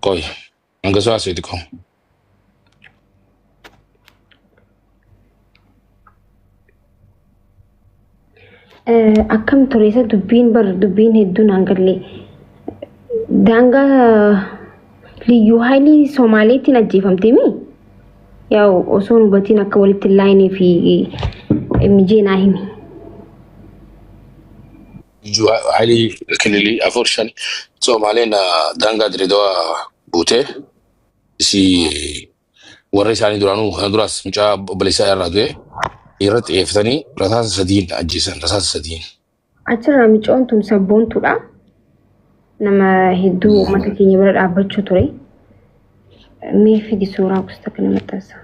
Qoy. Hanga soo haasa'e xiqqoo. Akkam ture isa dubbiin bar dubbiin hedduun hangallee daangaa liyyuu haayilii Somaaleetiin ajjeefamte mi? Yaa'u osoo hin hubatiin akka walitti hin laayinee fi mijee naa himi. Liyyuu haayilii kililii afur shan Somaaleen daangaa Dirreedawaa buutee isii warra isaanii duraanuu kana duraas mucaa obboleessaa irraa du'e irratti xiyyeeffatanii rasaasa sadiin ajjeesan rasaasa sadiin. Achirraa micoon tun sabboontuudha. Nama hedduu uummata keenya bira dhaabbachuu ture. Mee fidi suuraa gosa kana maxxansa.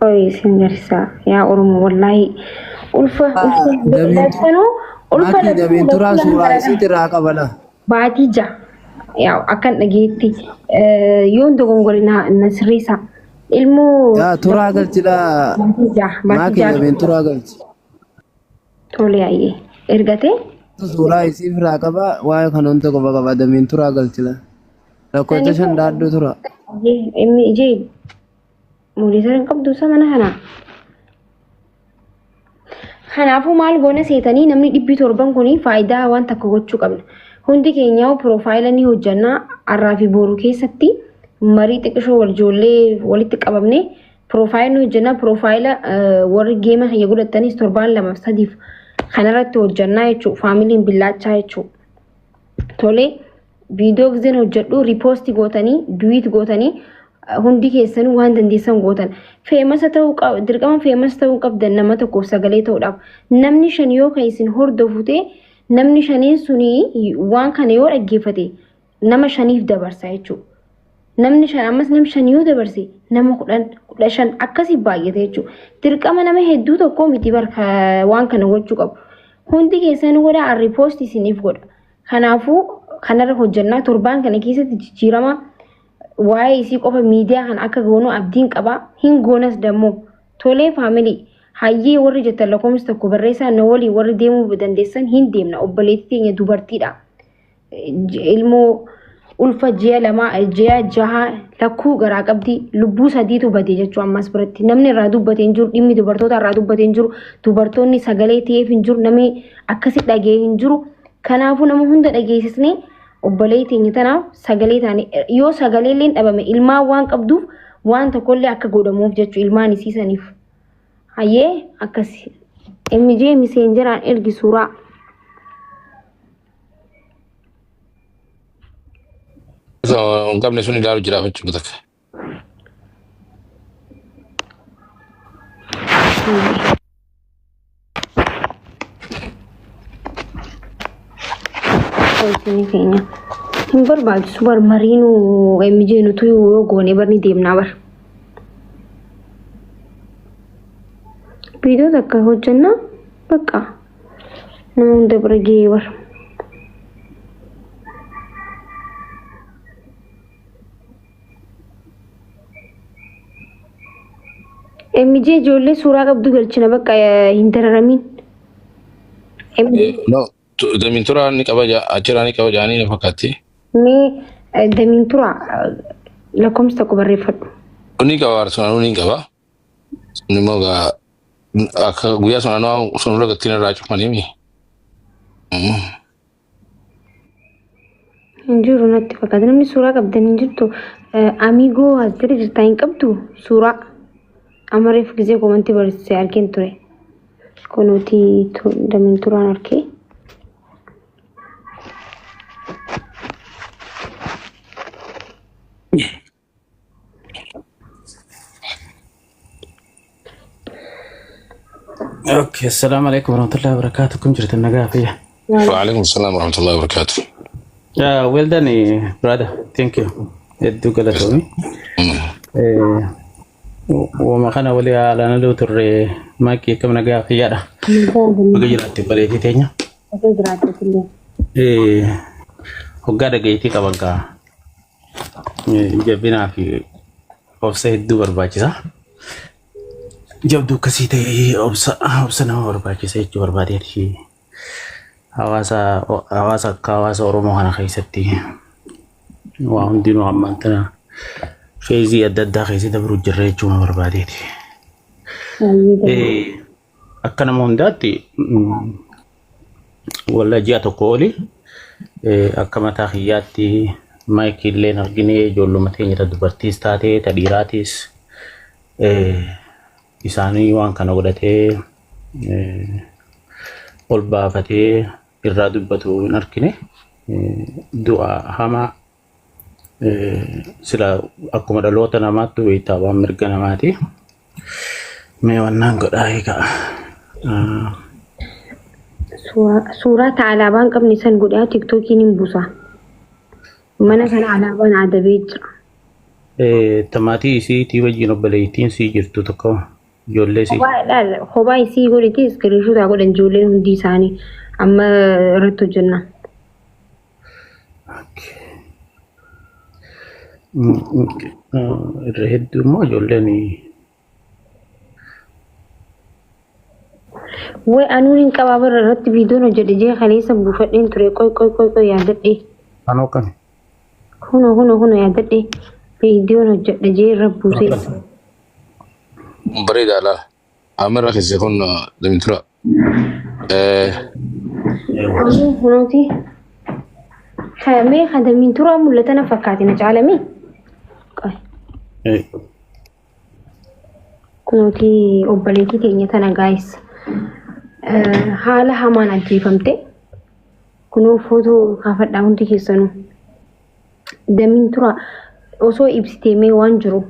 Qoy isin garsiisa yaa Oromoo wallaahi ulfa ulfa lachanuu ulfa Maki lachuu Dabeenturaa lachuu lama suuraa gara isiitti irraa qabala. baatii ja'a yaa akkan dhageetti yoon dogongore na na sirreessa ilmoo Yaa turaa galchidha. baatii ja'a baatii Maki ja'a Dabeenturaa galchi. tole ayyee ergatee Suuraa isii irraa qaba. Waa'ee kan hunda qofa qaba. Dabeenturaa galchidha. Lakkoofsa shan dhaaddoo tura. Inni ijee moodisara hin qabdu isa mana kanaa. Kanaafuu maal goona seetanii namni dhibbi torban kun faayidaa waan takka gochuu qabna. Hundi keenyaa piroofaayila ni hojjannaa har'aa fi boru keessatti marii xiqqishoo wal ijoollee walitti qabamne piroofaayila ni hojjannaa piroofaayila warri geema kiyya godhatanis torbaan lamaaf sadiif kanarratti hojjannaa jechuudha faamiliin billaachaa jechuudha. Tolee viidiyoo gizeen hojjedhu riipoosti gootanii duwiit gootanii hundi keessanuu waan dandeessan gootan. Feemasa ta'uu qab dirqama feemasa ta'uu qabdan nama tokkoof sagalee ta'uudhaaf namni shan yoo kan isin hordofu ta'e namni shaniin suni waan kana yoo dhaggeeffate nama shaniif dabarsa jechuudha. Namni shan ammas namni shan yoo dabarse nama 10 15 akkasii baay'ata jechuudha. Dirqama nama hedduu tokko miti barka waan kana gochuu qabu. Hundi keessanuu godhaa riipoosti isiniif godha. Kanaafuu kanarra hojjannaa torbaan kana keessatti jijjiirama waa'ee isii qofa miidiyaa kana akka goonu abdiin qaba. Hin goonas dammoo. Tolee faamilii hayyee warri jettan lakkoofsa tokko barreessaa na waliin warri deemuu dandeessan hin deemna obboleettii teenya dubartiidha. Ilmoo ulfa ji'a lama ji'a jaha lakkuu garaa qabdi lubbuu sadiitu bade jechuu ammas biratti namni irraa dubbate hin jiru dhimmi dubartoota irraa dubbate hin jiru dubartoonni sagalee ta'eef hin jiru namni akkasi dhagee hin jiru kanaafuu nama hunda dhageessisnee obboleettii teenya tanaaf sagalee taane yoo sagalee illee dhabame ilmaan waan qabduuf waan tokkollee akka godhamuuf jechuu ilmaan isiisaniif hayyee akkasi MJ miseenjeraan ergi suuraa. Hin qabne sun ilaalu jira jechuudha takka. Hojii keenya hin barbaachisu bar mariinuu MJ nutu yoo goone bar ni deemnaa bar. Viidiyoo takka hojjannaa bakka nama hunda bira gahee bar. MJ ijoollee suuraa qabdu galchina bakka hin dararamin. MJ No, damiin turaa ni qaba achiraa ni qaba jaanii na fakkaatti. mee damiin turaa lakkoomsa tokko barreeffadhu. Ni qaba sunanuu ni qaba. Sun immoo gaa akka guyyaa sunanuu sunurra gattiin irraa cufanii mi. Hin jiru natti fakkaata. Namni suuraa qabdan hin jirtu. Amiigoo as jala jirtaa hin qabdu suuraa. Amma reefu gisee koomantii barreessise argeen ture. Kunuuti damiin turaan argee. Okay, assalamu alaikum warahmatullahi wabarakatuh. Kum jirtan nagaa fayyaa. Waalaikum salaam warahmatullahi wabarakatuh. Well done, brother. Thank you. Hedduu galatoomi. Wama kana walii haalaan aduu turre maakii akkam nagaa fayyaadha. Baga jiraatte bareedii teenya. Baga jiraatte illee. Hoggaa dhageettii qaban kaa. Jabinaa fi obsa hedduu barbaachisa. Jabduu akkasii ta'e obsa obsa nama barbaachisa jechuu barbaadeeti. Hawaasa hawaasa akka hawaasa Oromoo kana keessatti waa hundinuu ammaan tana feezii adda addaa keessa dabruu jirra jechuuma barbaadeeti. Akka nama hundaatti walla ji'a tokko oli akka mataa kiyyaatti maayikii illee argine ijoolluma teenya ta dubartiis taate ta dhiiraatis isaanii waan kana godhatee ol baafatee irraa dubbatu hin argine. Du'a hamaa sila akkuma dhaloota namaatti beektaa waan mirga namaati. Mee wannaan godhaa egaa. Suuraa ta alaabaa hin qabne san godhaa tiktookiin hin buusa. Mana kana alaabaan adabee jira. Tamaatii isiitii wajjin obboleettiin sii jirtu tokko ijoollee sii. Kophaa isii godhiti iskiriishuutaa godhan ijoolleen hundi isaanii amma irratti hojjenna. Irra hedduu immoo ijoolleen Way anuun hin qabaa bara irratti viidiyoon hojjedhe jee kaleessa buufadheen ture qoy qoy qoy qoy yaadadhe. Anoo kami? Kuno kuno kuno yaadadhe viidiyoon hojjedhe jee irra buusee. Bareedaa laala. Amma irra keessa kun deemtura. Kunooti. Mee kadamiin turaa mul'ata na fakkaate na caalame. Qoy. Kunooti obboleettii teenya tana gaayis. Haala hamaan ajjeefamte. Kunoo footoo kaafadhaa hundi keessanuu. Damiin tura osoo ibsitee mee waan jiru.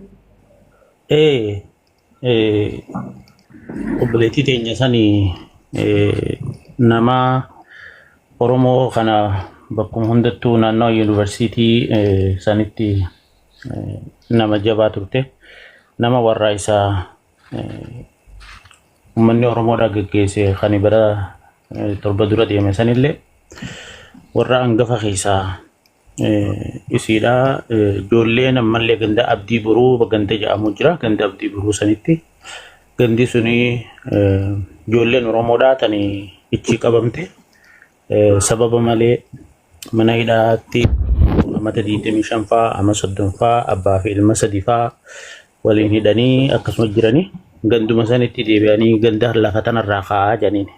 Obboleettii teenya sanii nama Oromoo kana bakkuma hundattuu naannoo yuunivarsiitii sanitti nama jabaa turte. Nama warraa isaa uummanni Oromoodhaa geggeesse kan bara 7 dura deeme sanillee warra hangafa keessaa isiidha. Ijoolleen ammallee ganda Abdii Boruu ganda jedhamu jira. Ganda Abdii Boruu sanitti gandi suni ijoolleen Oromoodhaa tani ichi qabamte sababa malee mana hidhaatti amata 25 faa ama 30 faa abbaa fi ilma 3 faa waliin hidhanii akkasuma jiranii ganduma sanitti deebi'anii ganda lafa tanarraa ka'aa jedhaniin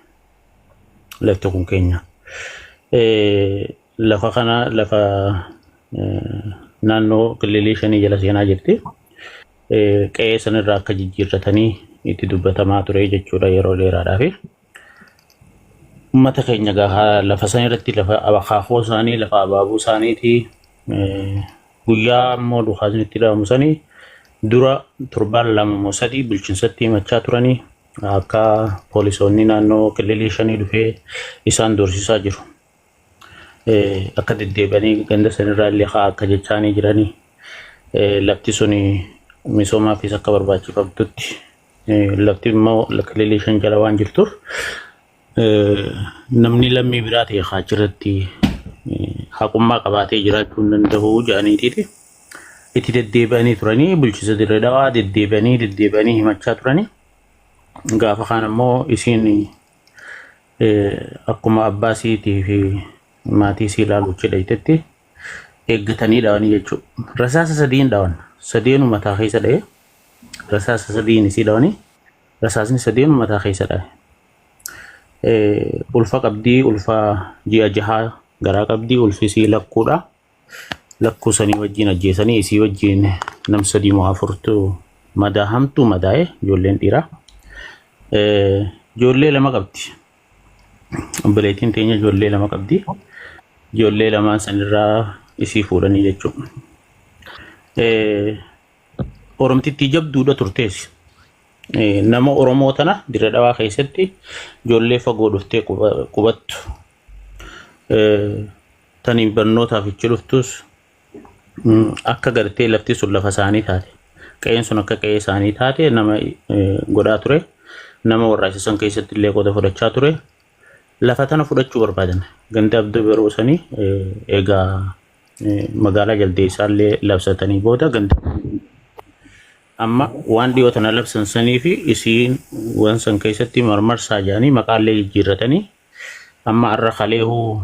lafti kun keenya. Lafa kana lafa naannoo kililii shanii jala seenaa jirti. Qe'ee sanirraa akka jijjiirratanii itti dubbatamaa ture jechuudha yeroo dheeraadhaaf. Uummata keenya gaa lafa san irratti lafa akaakuu isaanii lafa abaabuu isaaniiti guyyaa immoo dhukaasni itti dhahamu sanii dura torbaan 2 moo 3 bulchiinsatti himachaa turanii akka poolisoonni naannoo kililii shanii dhufee isaan doorsisaa jiru. Akka deddeebi'anii ganda sanirraa illee haa akka jechaanii jiranii lafti suni misoomaafis akka barbaachifamtutti lafti immoo kililii shan jala waan jirtuuf namni lammii biraa ta'e haa achirratti haqummaa qabaatee jiraachuu hin danda'u jedhaniitiiti. Itti deddeebi'anii turanii bulchiinsa Dirree Dhawaa deddeebi'anii deddeebi'anii himachaa turanii gaafa kaan immoo isiin akkuma abbaa isiitii fi maatii isii ilaaluuf jedhetti eeggatanii dhawanii jechuudha. Rasaasa sadiin dhawan sadeenu mataa keessa dha'e rasaasa sadiin isii dhawanii rasaasni sadeenu mataa keessa dha'e. Ulfa qabdii ulfa ji'a jahaa garaa qabdii ulfi isii lakkuudha. Lakkuu sanii wajjin ajjeesanii isii wajjin nam 3 moo 4tu madaa hamtuu madaa'e ijoolleen dhiiraa. Ijoollee 2 qabdi. Obboleettiin teenya ijoollee 2 qabdi. Ijoollee lamaan sanirraa isii fuudhanii jechuudha. Oromtittii jabduudha turtees. Nama Oromoo tana Dirree Dhawaa keessatti ijoollee fagoo dhuftee qubattu. Tani barnootaaf ichi dhuftus akka gartee lafti sun lafa isaanii taate. Qe'een sun akka qe'ee isaanii taate nama godhaa ture. Nama warraaqsa san keessatti illee qooda fudhachaa ture. Lafa tana fudhachuu barbaadan. Ganda Abdii Boruu sanii egaa magaalaa Jaldeessaa illee labsatanii booda ganda Amma waan dhiyoo tana labsan sanii fi isiin waan san keessatti marmarsaa jedhanii maqaallee jijjiirratanii amma har'a kaleehuu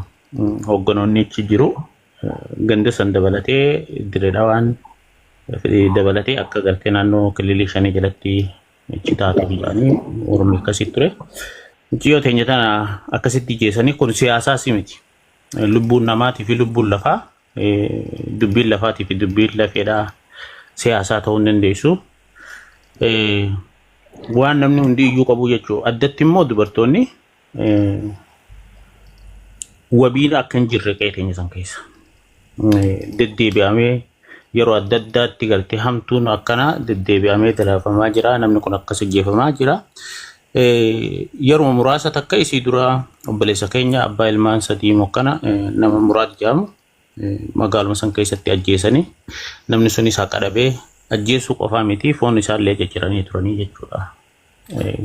hoogganoonni achi jiru ganda san dabalatee Dirree Dhawaan dabalatee akka gartee naannoo kililii shanii jalatti achi taatu jedhanii ormi akkasii ture. Mucayyoo teenya tana akkasitti jeessanii kun siyaasaas miti. Lubbuun namaatii fi lubbuun lafaa, dubbiin lafaatii fi dubbiin lafeedhaa siyaasaa ta'uu hin dandeessu. Waan namni hundi iyyuu qabu jechuudha. Addatti immoo dubartoonni wabiin akka hin jirre qe'ee teenya san keessa. Deddeebi'amee yeroo adda addaatti gartee hamtuun akkanaa deddeebi'amee dalagamaa jira. Namni kun akkas ajjeefamaa jira. Yeroo muraasa takka isii dura obboleessa keenya abbaa ilmaan sadii mokkana nama Muraad jedhamu magaaluma san keessatti ajjeesanii, namni sunis haqa dhabee ajjeesuu qofaa miti, foon isaallee cicciranii turanii jechuudha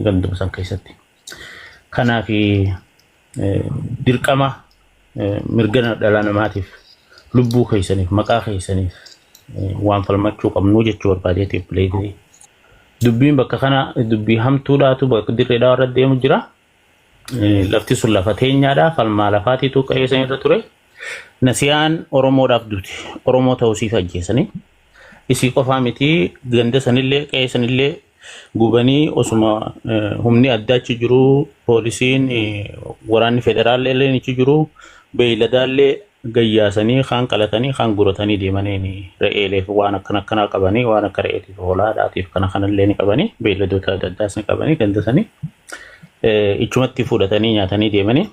ganduma san keessatti. Kanaaf dirqama mirga dhala namaatiif, lubbuu keessaniif, maqaa keessaniif waan falmachuu qabnu jechuu barbaadeetiif bileetii. Dubbiin bakka kana dubbii hamtuudhaatu bakka Dirree Dhawaa irra deemu jira. Lafti sun lafa teenyaadha. Falmaa lafaatiitu qe'ee san irra ture. Nasiyaan Oromoodhaaf duute. Oromoo ta'uu siif ajjeesanii. Isii qofaa miti, ganda sanillee qe'ee sanillee gubanii, osuma humni addaa achi jiru, poolisiin, waraanni federaallee achi jiru, beeyladaallee gayyaasanii kaan qalatanii kaan guratanii deemanii, re'eeleef waan akkana akkanaa qabanii, waan akka re'eetiif hoolaadhaatiif kana kanallee ni qabanii, beeyladoota adda addaas ni qabanii, ganda sanii ichumatti fudhatanii nyaatanii deemanii.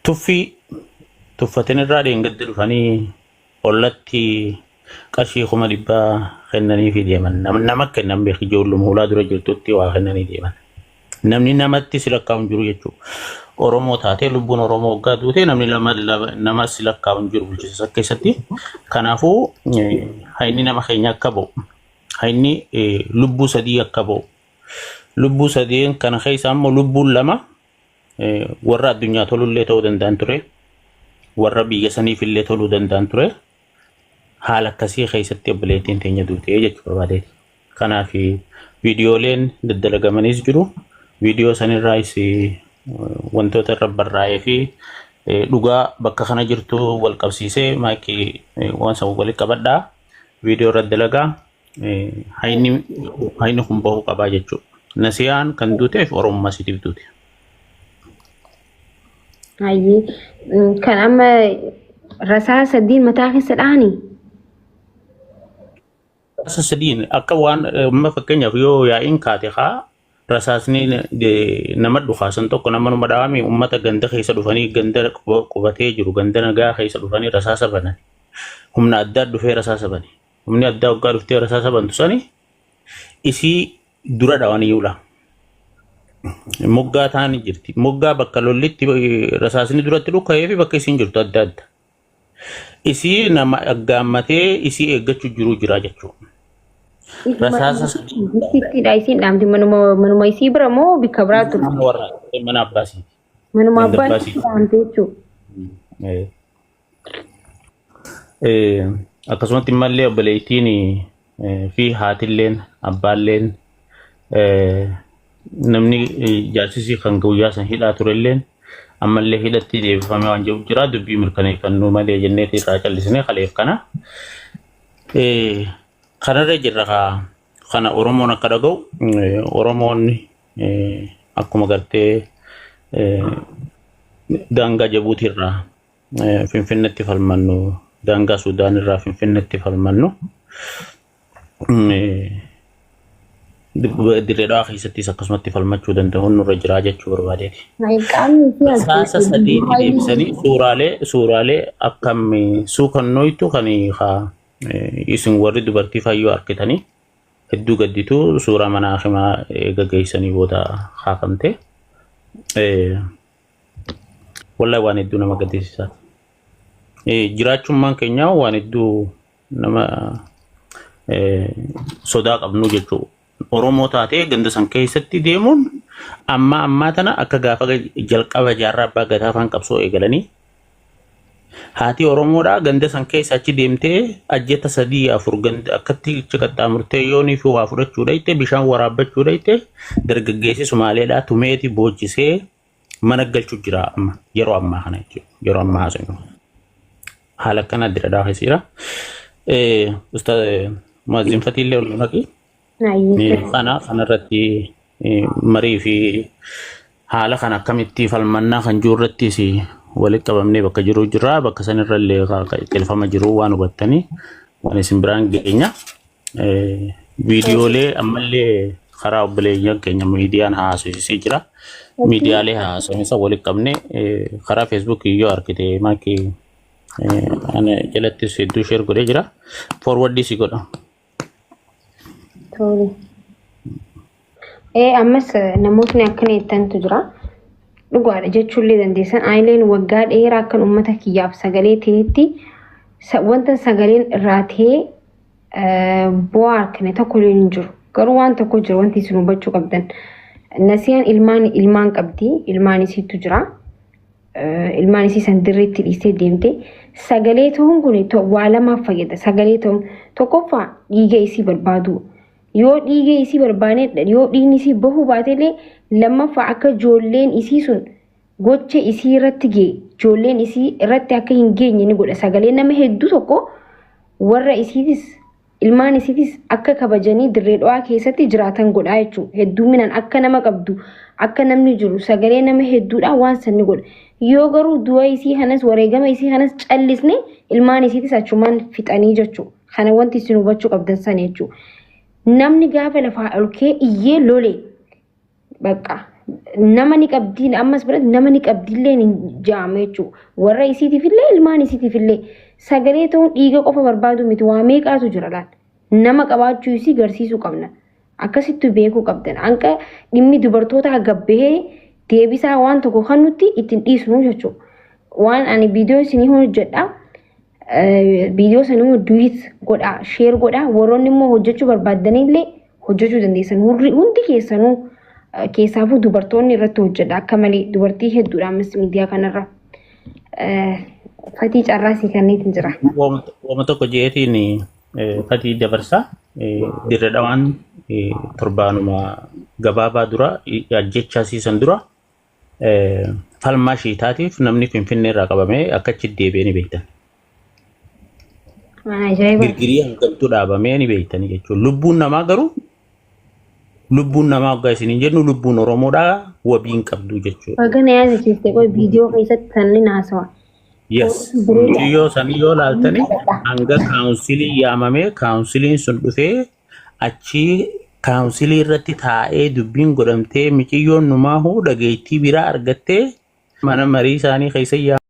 Tuffii tuffatin irraa dheengadda dhufanii ollatti qarshii 100,000 kennanii fi deeman. Nama kennan beek, ijoolluma hulaa dura jirtutti waa kennanii deeman. Namni namatti si lakkaa'u hin jiru jechuudha. Oromoo taatee lubbuun Oromoo waggaa duutee namni lama nama si lakkaa'u hin jiru bulchiinsa keessatti. Kanaafuu hayni nama keenya akka ba'u, hayni lubbuu sadii akka ba'u. Lubbuu sadeen kana keessa ammoo lubbuun lama warra addunyaa tolullee ta'uu danda'an ture. Warra biyya saniif illee toluu danda'an ture. Haala akkasii keessatti obboleettiin teenya duutee jechuu barbaadeeti. Kanaaf viidiyooleen daddalagamaniis jiru. Viidiyoo sanirraayis wantoota irra barraa'ee fi dhugaa bakka kana jirtu wal qabsiisee maayikii waan san walitti qabadhaa. Viidiyoo irra dalagaa, hayni kun bahuu qabaa jechuudha. Nasiyaan kan duuteef Oromummaa isiitiif duute. Hayyee, kan amma rasaasa sadiin mataa keessa dhahanii? Rasaasa sadiin akka waan amma fakkeenyaaf yoo yaa'iin kaate haa rasaasni nama dhukaasan tokko nama numa dhaame, uummata ganda keessa dhufanii, ganda qubatee jiru, ganda nagaa keessa dhufanii rasaasa banan. Humna addaa dhufee rasaasa bane. Humni addaa waggaa dhuftee rasaasa bantu sani isii dura dhawaniyyuudha. Moggaa taani jirti. Moggaa bakka lollitti rasaasni duratti dhuka'ee fi bakka isiin jirtu adda adda. Isii nama aggaammatee isii eeggachuu jiru jira jechuudha. Rasaasa sadii. Ittidha isiin dhaamte manuma isii bira moo bikka biraa turte? Mana warra mana abbaasiiti. Manuma Ganda abbaa abbaasiiti. isii dhaamte jechuudha. Akkasumatti immallee obboleettiin fi haatilleen abbaalleen namni jaarsisii kan guyyaa san hidhaa turelleen ammallee hidhatti deebifamee waan jiru jira, dubbii mirkaneeffannuu malee jenneeti irraa callisnee kaleef kana. Kanarra jirra kaa kana Oromoon akka dhaga'u, Oromoon akkuma gartee daangaa Jabuutii irraa Finfinneetti falmannu, daangaa Sudaan irraa Finfinneetti falmannu, Dirree Dhawaa keessattis akkasumatti falmachuu danda'uun nurra jiraa jechuu barbaadeeti. Qaamni isii Rasaasa sadiitti deebisanii suuraalee akkam suukannooytu kan haa isin warri dubartii fayyoo argitanii hedduu gadditu, suuraa mana hakimaa eega geessanii booda kaafamte. Wallahi waan hedduu nama gaddisiisaati. Jiraachummaan keenya waan hedduu nama sodaa qabnu jechuudha. Oromoo taatee ganda san keessatti deemuun amma ammaa tana akka gaafa jalqaba jaarraa abbaa gadaa afaan qabsoo eegalanii Haati Oromoodhaa ganda san keessa achi deemtee ajjeta sadii afur ganda akkatti achi qaxxaamurtee yoonii fi waa fudhachuu dhayte, bishaan waraabbachuu dhayte, dargaggeessi Sumaaleedhaa tumeeti boochisee mana galchuu jira amma yeroo ammaa kana jechuudha. Yeroo ammaa haasofnu. Haala akkanaa dira dhaa keessa jira. Ustaaz Muazzin Fatiillee ol nu naqi. Ayyee. Kana kanarratti marii fi haala kana akkamitti falmannaa kan jiru irrattis walitti qabamnee bakka jiru jira. Bakka sanirra illee xilfama jiru waan hubattanii waan isin biraan geenya. Viidiyoolee ammallee karaa obboleeyyan keenya miidiyaan haasofsiisee jira. Miidiyaalee haasofsiisa walitti qabne karaa Feesbuukii yoo argite maakii ana jalattis hedduu share godhee jira. Forward si godha. Tole. Ammas namootni akkana jettantu jira. Dhugaadha jechuullee dandeessan. Ayileen waggaa dheeraa akkan uummata kiyyaaf sagalee ta'etti wanta sagaleen irraa ta'ee bu'aa argame tokko illee hin jiru. Garuu waan tokko jiru wanti isin hubachuu qabdan. Nasiyaan ilmaan ilmaan qabdi. Ilmaan isiitu jira. Ilmaan isii san dirreetti dhiistee deemte. Sagalee ta'uun kun waa lamaaf fayyada. Sagalee ta'uun tokkoffaa dhiiga isii barbaadu. Yoo dhiiga isii barbaane, yoo dhiigni isii bahuu baatelee, lammaffaa akka ijoolleen isii sun gocha isii irratti ga'e ijoolleen isii irratti akka hin geenye ni godha. Sagalee nama hedduu tokko warra isiitis ilmaan isiitis akka kabajanii Dirree Dhawaa keessatti jiraatan godhaa jechuudha. Hedduminaan akka nama qabdu, akka namni jiru sagalee nama hedduudhaan waan san ni godha. Yoo garuu du'a isii kanas, wareegama isii kanas callisne, ilmaan isiitis achumaan fixanii jechuudha. Kana wanti isin hubachuu qabdan sana jechuudha. Namni gaafa lafaa ol ka'ee iyyee lole bakka nama ni qabdiin ammas biratti nama ni qabdiillee hin jaamu jechuudha. Warra isiitiifillee ilmaan isiitiifillee sagalee ta'uun dhiiga qofa barbaadu miti, waa meeqaatu jira laal. Nama qabaachuu isii garsiisuu qabna. Akkasitti beekuu qabdan. Hanqa dhimmi dubartoota gabbahee deebisaa waan tokko kan nuti ittiin dhiisnu jechuudha. Waan ani viidiyoo isinii hojjedha. Viidiyoo sana immoo duet godhaa, share godhaa, warroonni immoo hojjechuu barbaaddanillee hojjechuu dandeessan. Hundi keessanuu, keessaafuu dubartoonni irratti hojjedha akka malee, dubartii hedduudha ammas miidiyaa kanarra. Fatii carraasii kanneetiin jira. Wama tokko jeetiin fatii dabarsaa. Dirre Dhawaan torbaanuma gabaabaa dura, ajjechaa siisan dura, falmaa shiitaatiif namni Finfinnee irraa qabamee akka achi deebi'ee ni beektan. Waan ajaa'iba. Girgirii hangamtuu dhaabamee ni beektanii jechuudha. Lubbuun namaa garuu, lubbuun namaa waggaa isiniin jennu, lubbuun Oromoodhaa wabii hin qabdu jechuudha. Bagana yaadachiiste, qoy viidiyoo keessatti sanni haasawa. Yes. Mucayyoo sanii yoo laaltani hanga kaawunsilii yaamamee, kaawunsiliin sun dhufee achi kaawunsilii irratti taa'ee dubbiin godhamtee, miciyyoon numaahuu dhageettii biraa argattee mana marii isaanii keessa.